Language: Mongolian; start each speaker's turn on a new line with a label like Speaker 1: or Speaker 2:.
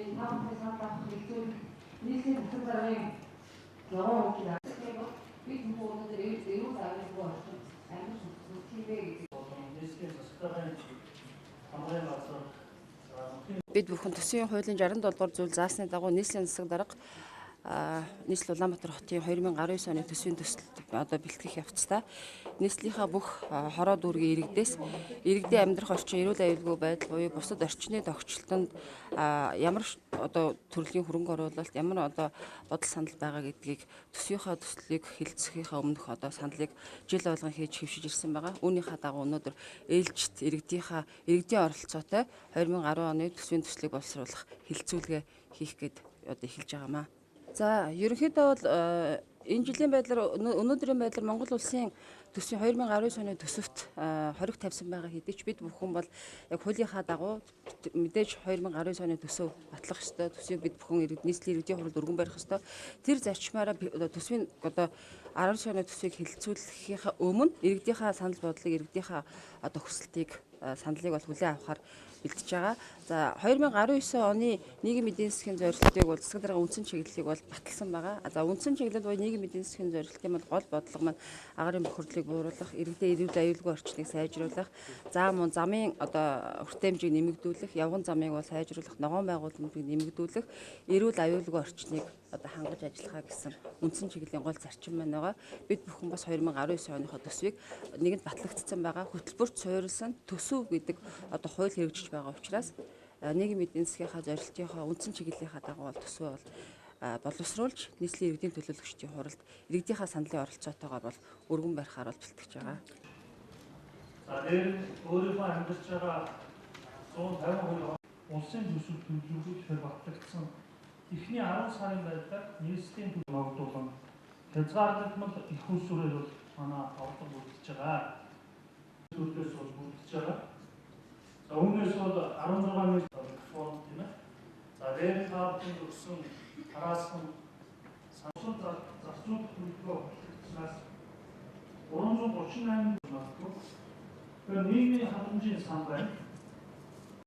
Speaker 1: Та бүхний санал авах хэлцүүлэх нийслэлийн засаг даргын 6 үеийн бол бид бүхэн өнөөдөр эрүүл аюулгүй орчинд амьдарч үзэх юм бэ гэдэг.
Speaker 2: Нийслэлийн засаг даргын хамгааллын газар
Speaker 3: Бид бүхэн төсвийн хуулийн 67 дугаар зүйл заасны дагуу нийслэлийн засаг дарга нийслэл Улаанбаатар хотын 2019 оны төсвийн төсөл одоо бэлтгэх явцдаа нийслэлийнхаа бүх хороо дүүргийн иргэдээс иргэдийн амьдрах орчин, эрүүл аюулгүй байдал буюу бусад орчны тохиолдолд ямар одоо төрлийн хөрөнгө оруулалт, ямар одоо бодол санал байгаа гэдгийг төсвийнхаа төслийг хэлцэхийнхаа өмнөх одоо саналыг жил болгон хийж хэвшиж ирсэн байгаа. Үүнийхээ дагуу өнөөдөр ээлжит иргэдийнхаа иргэдийн оролцоотой 2010 оны төсвийн төслийг боловсруулах хэлцүүлгээ хийх гээд одоо эхэлж байгаамаа. За, ерөнхийдөө бол энэ жилийн байдлаар, өнөөдрийн байдлаар Монгол улсын төсвийн 2019 оны төсөвт хориг тавьсан байгаа хэдий ч бид бүхэн бол яг хуулийнхаа дагуу мэдээж 2019 оны төсөв батлах ёстой. Төсвийг бид бүхэн иргэд нийслэлийн иргэдийн хуралд өргөн барих ёстой. Тэр зарчмаараа төсвийн одоо 19 оны төсвийг хэлэлцүүлэхийнхаа өмнө иргэдийнхаа санал бодлыг, иргэдийнхаа одоо хүсэлтийг, саналыг бол хүлээн авахар бэлтэж байгаа. За, 2019 оны нийгмийн эдийн засгийн зорилтыг бол засаг даргын үндсэн чиглэлийг бол баталсан байгаа. За, үндсэн чиглэл буюу нийгмийн эдийн засгийн зорилтын бол гол бодлого маань агарын бохирдлыг бууруулах, иргэдийн эрүүл аюулгүй орчныг сайжруулах, за мөн замын одоо хүртээмжийг нэмэгдүүлэх, явган замыг бол сайжруулах, ногоон байгууламжийг нэмэгдүүлэх, эрүүл аюулгүй орчныг одоо хангаж ажиллахаа гэсэн үндсэн чиглэлийн гол зарчим маань байгаа. Бид бүхэн бас 2019 оныхоо төсвийг нэгэнт батлагдсан байгаа. Хөтөлбөрт суурилсан төсөв гэдэг одоо хууль хэрэгжиж байгаа учраас нийгмийн эдийн засгийнхаа зорилтынхоо үндсэн чиглэлийнхаа дагуу бол төсвөө бол боловсруулж нийслэлийн иргэдийн төлөөлөгчдийн хуралд иргэдийнхаа саналын оролцоотойгоор бол өргөн барихаар бол бэлтгэж байгаа.
Speaker 2: За, дээр өөрийнхөө амьдарч байгаа 152 улсын төсөв төлөвлөгөөр батлагдсан эхний 10 сарын байдлаар нийслэлийн төсөв ногдуулан хязгаарлагдмал их усүрээр бол манай орлого бүрдэж байгаа. Төлөвлөлөөс бол бүрдэж байгаа. За, үүнээс бол 16 микрофон тийм ээ. За, дээр та бүхэнд өгсөн тараасан санал зарцуулах төлөвлөгөө батлагдсанаас 338 магадгүй. Тэгэхээр нийгмийн халамжийн сан байна.